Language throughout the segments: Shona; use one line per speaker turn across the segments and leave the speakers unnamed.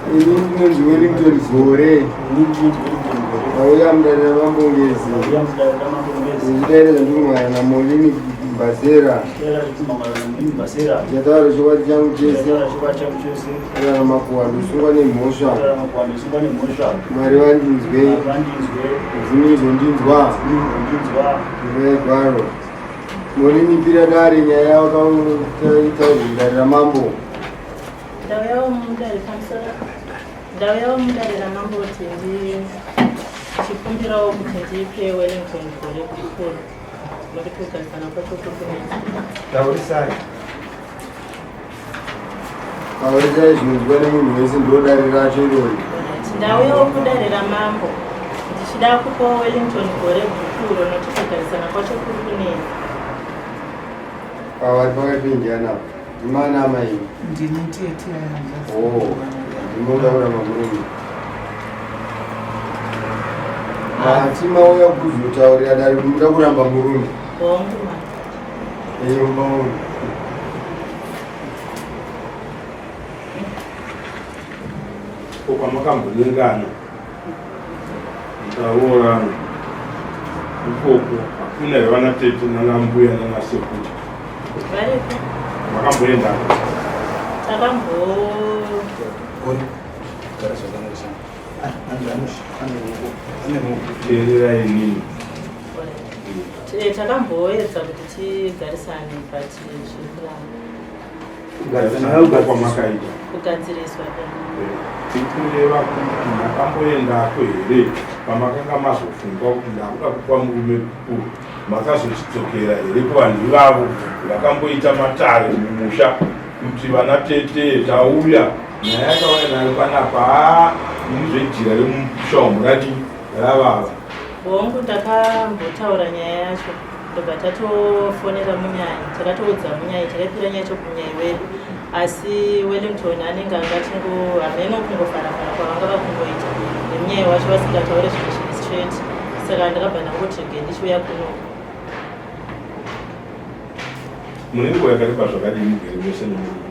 Ini ndinonzi Wellington Gore. Ndauya mudare raMambo Ngezi. Ndichidaira zvandikumhara naMolini Mbasera. Ndichataura chokwadi changu chese. Kurarama makuhwa ndosungwa nemhosva. Mwari vandinzwe. Mudzimu izondinzwa. Ndivai gwaro. Molini pira dare nyaya yawakaita mudare raMambo.
Ndauyawo mudare pamusoro ndauyawo mudare ramambo kuti ndichikumbirawo kuti ndipe Wellington gore gukuru nokuti kugarisana kwacho kuri kunetsa.
Taurisai. Taurisai zvinonzwa nemunhu wese ndiro dare racho irori.
Ndauyawo kudare ramambo ndichida kupawo Wellington gore gukuru nokuti kugarisana kwacho kuri kunetsa.
Pavari pakati penjana apa. Ndimana amai.
Ndini tete.
Oh, ndinotaura mamurume. Mati mauya kuzotaurira dare kuti muda kuramba murume.
Hongu ma.
Eyo mauri.
Ko kwamakambonyengana mukaroorana ikoko hakuna here vana tete nana mbuya nana sekuru?
Varipo.
Makamboenda?
Takambo
Teererai inini.
Takamboedza kuti tigarisane but zviri kuramba.
Kugadziriswa kwamakaita.
Kugadziriswa.
Tikureva kuti makamboendako here pamakanga mazofunga kuti ndakuda kupa murume kukuru makazochidzokera here kuvanhu ivavo vakamboita matare mumusha kuti vana tete tauya nyaya yakauya nayo panapa haa ini zvejira remusha umu radii ravava.
Hongu ndakambotaura nyaya yacho ndobva tatofonera munyayi takatoudza munyayi takaipira nyaya yacho kumunyayi wedu asi Wellington anenge anga achingo hameno kungofarafara kwavanga vakungoita nemunyayi wacho vasingataure zvinhu zviri straight saka ndakabva ndangoti rege ndichiuya kuno.
Mune nguva yakareba zvakadii mugere mese nemurume?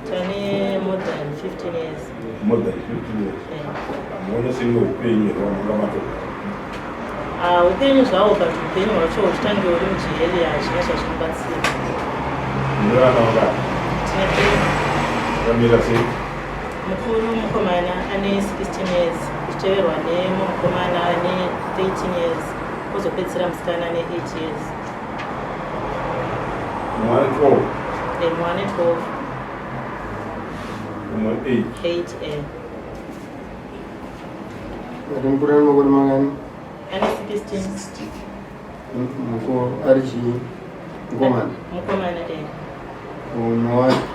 Tane more than 15 years.
More than 15 years. Hamuone senge upenyu here wamanga matogara?
Ah, upenyu zvawo but upenyu hwacho huchitange uri mujeri hazvina zvazvinobatsira.
Mune vana vangani?
Tine three.
Vakamira sei?
Mukuru mukomana ane 16 years kuchiteverwa nemukomana ane 13 years kozopedzisira musikana ane 8 years.
Mumwe ane 12.
Eh, mumwe ane 12.
Mumwe 8.
8 eh.
Ati mukuru ane makore mangani?
Ane 16.
Mukuru ari chii? Mukomana.
Mukomana eh.
Mumwe wacho.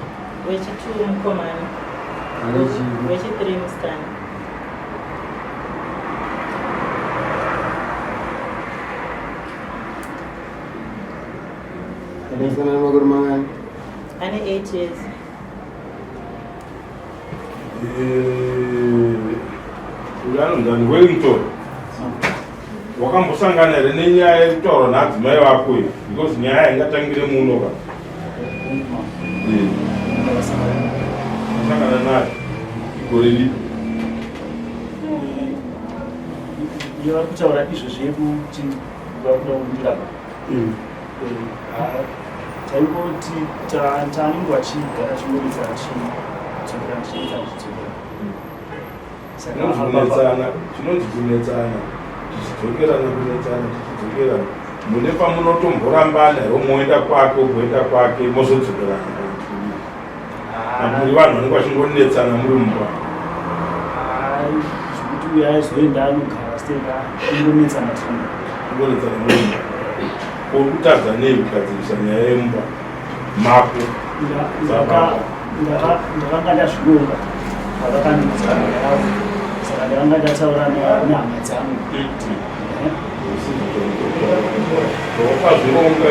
Wechi2 mukomana.
Ane chii?
Wechi3 musikana.
Ane makore mangani?
Ane 8 years.
Uyu anonzani Wellington. Wakambosangana here nenyaya yekutaura naadzimai vako iyi? Because nyaya haingatangire muno ka. Sangana nayo igore ripi?
Iyo vari kutaura izvo zvekuti vakuda kundirapa. Mm. Eh, taingoti taanenge vachigara chingonetsa chidzokera chinetsa chidzokera.
Saka chinonzi kunetsana tichidzokerana kunetsana tichidzokerana mune pamunotomborambana here moenda kwake moenda kwake mozodzokerana muri vanhu vanenge vachingonetsana muri mumba
zvekuti uyo aizoenda anogara stenda ingonetsana
ingonetsana muri mumba uri kutadza nei kugadzirisa nyaya yemumba mako
ndakanga ndazvironga pavakandiudza nyaya yavo saka ndakanga ndataura nehama dzangu
wakazvironga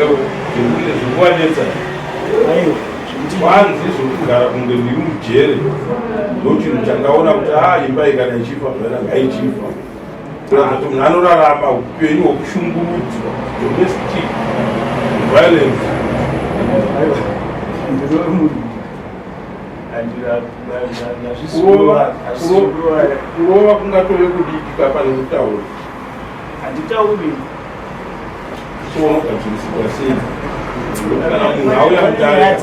zvekuvanetsa
aiwa
kwanzi zvekugara kunge ndiri mujere ndochinhu chandaona kuti a ah, imba iyi kana ichifa zvana ngaichifa kuratidza kuti munhu anorarama upenyu hwekushungurudzwa domestic violence. Kurova kungatove kudiki ka pane kutaura.
Handitauri.
So unogadzirisirwa sei? Kana munhu auya mudare,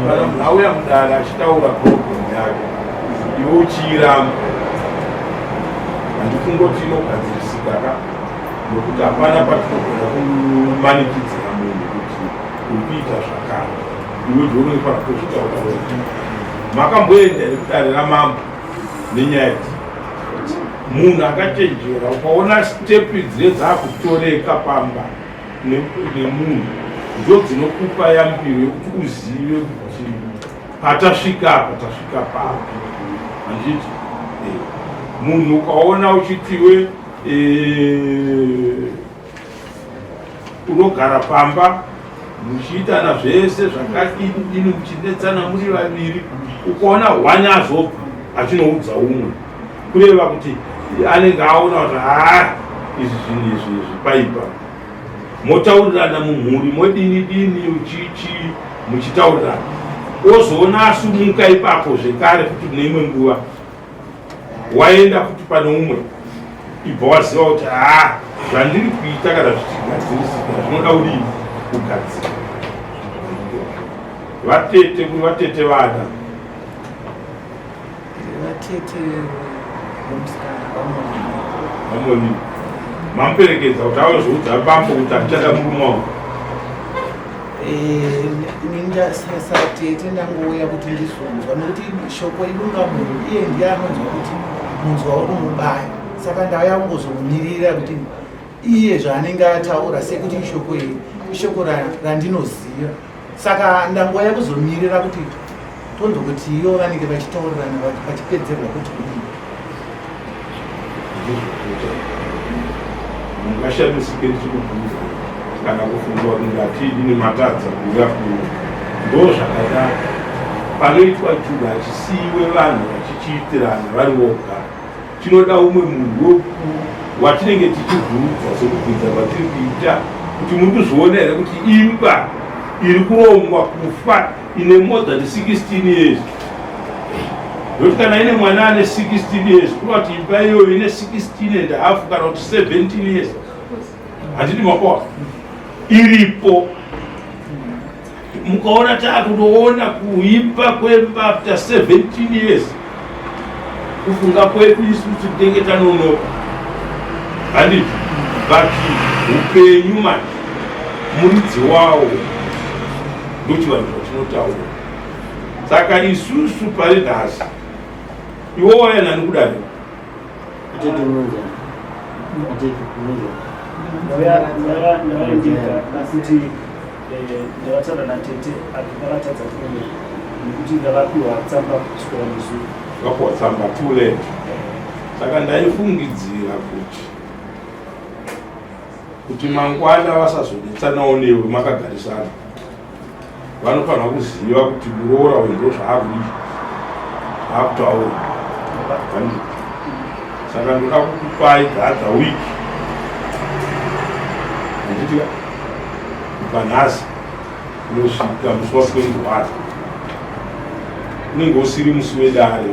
kana munhu auya mudare achitaura problem yake, iwe uchiiramba, handikungoti inogadzirisika ka, nokuti hapana patinogona kumanikidzira munhu kuti uri kuita zvakare, iwe ndiwe unofanira kuzvitaura wega. Makamboenda here kudare ramambo nenyaya idzi? Munhu akachenjera, ukaona step dziye dzakutoreka pamba nemunhu, ndo dzinokupa yambiro yekuti uzive kuti patasvika apa tasvika papi, handiti? Munhu ukaona uchitiwe unogara pamba muchiitana zvese zvakadini dini, muchinetsana muri vaviri, ukaona hwani azobva achinoudza umwe, kureva kuti anenge aona kuti haa, izvi zvinhu izvi izvi paipa. Motaurirana mumhuri, modini dini, chichi, muchitaurirana, ozoona asumuka ipapo zvekare kuti mune imwe nguva waenda futi pane umwe, ibva waziva kuti haa, zvandiri kuita kana zvichigadzirisika zvinoda kudini, kugadzira. Vatete, kuri vatete vana?
Vatete vemusikana, vamoni.
Vamoni. Mamuperekedza kuti avezvoudza bambo kuti handichada murume wangu?
Ini satete ndangouya kuti ndizonzwa, nokuti shoko idunga munhu, iye ndiye anonzwa kuti munzwa unomubaya. Saka ndauya kungozomumirira kuti iye zvaanenge ataura, sekuti ishoko iri ishoko randinoziva. Saka ndangouya kuzomirira kuti tonzwa kuti ivo vanenge vachitaurirana vachipedzerwa kuti kudii.
Mungashamisike ndichikubvunza kana kufunga kuti ngatidi nematadza kuuya kuno. Ndo zvakadaro panoitwa chinhu, hachisiyiwe vanhu vachichiitirana vari voga. Chinoda umwe munhu wekukuru watinenge tichibvunza, sekubvunza kwatiri kuita kuti muri kuzviona here kuti imba iri kurongwa kufa ine more than 16 years? Nokuti kana ine mwana ane 16 years, kureva kuti imba iyoyo ine 16 and half kana kuti 17 years, handiti makoa iripo? Mukaona taakutoona kuipa kwemba after 17 years, kufunga kwedu isusu tinenge tanonoka, handiti? But upenyu manje muridzi wawo, ndochivanhu zvatinotaura. Saka isusu pari nhasi, iwo waya nani kudare?
Atete munza. Atete munza.
Ndavaendeka kuti ndavataura natete apo vakatadza kuuya nekuti ndavapiwa tsamba kuswera nezuro.
Vapiwa tsamba too late. Saka ndaifungidzira kuti mangwana vasazonetsanawo newe makagarisana. Vanofanira kuziva kuti muroora uyu ndo zvaakudii, zvaakutaura. Saka ndoda kukupai the other week, handiti? Kubva nhasi unosvika musi wa 21 unenge usiri musi wedare,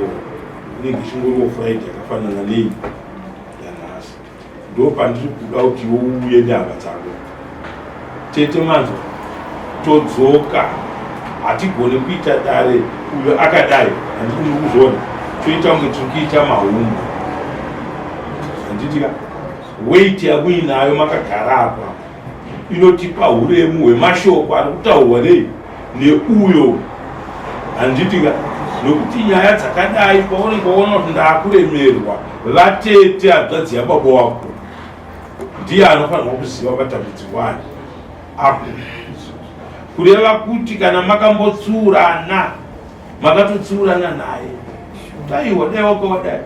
unenge ichingoriwo Friday yakafanana nei yanhasi. Ndo pandiri kuda kuti iwe uuye nehama dzako, tete manzwa? Todzoka. Hatigoni kuita dare uyo akadai, handiti muri kuzviona? Toita kunge tiri kuita mahumbu, handiti ka? Weight yamuinayo makagara apa inotipa uremu hwemashoko ari kutaurwa nei neuyo, handiti ka? Nokuti nyaya dzakadai, paunenge waona kuti ndaakuremerwa, vatete, hanzvadzi yababa wako, ndiye anofanirwa kuziva matambudziko ane apo. Kureva kuti kana makambotsuurana, makatotsiurana naye, taiwa dai wanga wadai,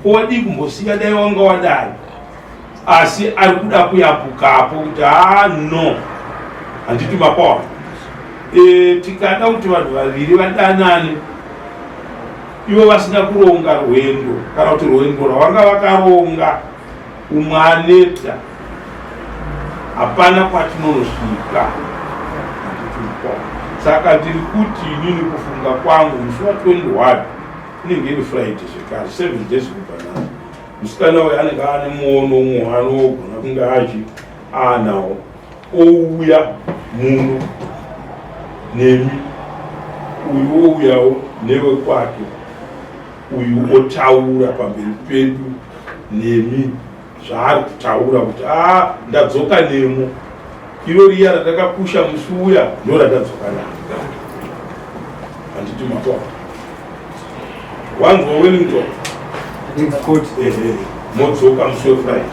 kowadii kumbosiya, dai wanga wadai, asi ari kuda kuyambukapo kuti haa, no, handiti mapawa? Tikada kuti vanhu vaviri vadanane ivo vasina kuronga rwendo, kana kuti rwendo rwavanga vakaronga umwe aneta, hapana kwatinonosvika. Saka ndiri kuti inini kufunga kwangu musi wa 21 inenge iri Friday zvekare, 7 days kubva nhasi, musikana uyu anenge ane muono umwe waanogona kunge achi aanawo, ouya muno nemi, uyu ouyawo newekwake, uyu otaura pamberi pedu nemi zvaari kutaura kuti a ah, ndadzoka nemo iro riya ratakakusha musi uya ndo ratadzoka naro. Handiti makwa wanzwa, Wellington? Modzoka musi weFriday.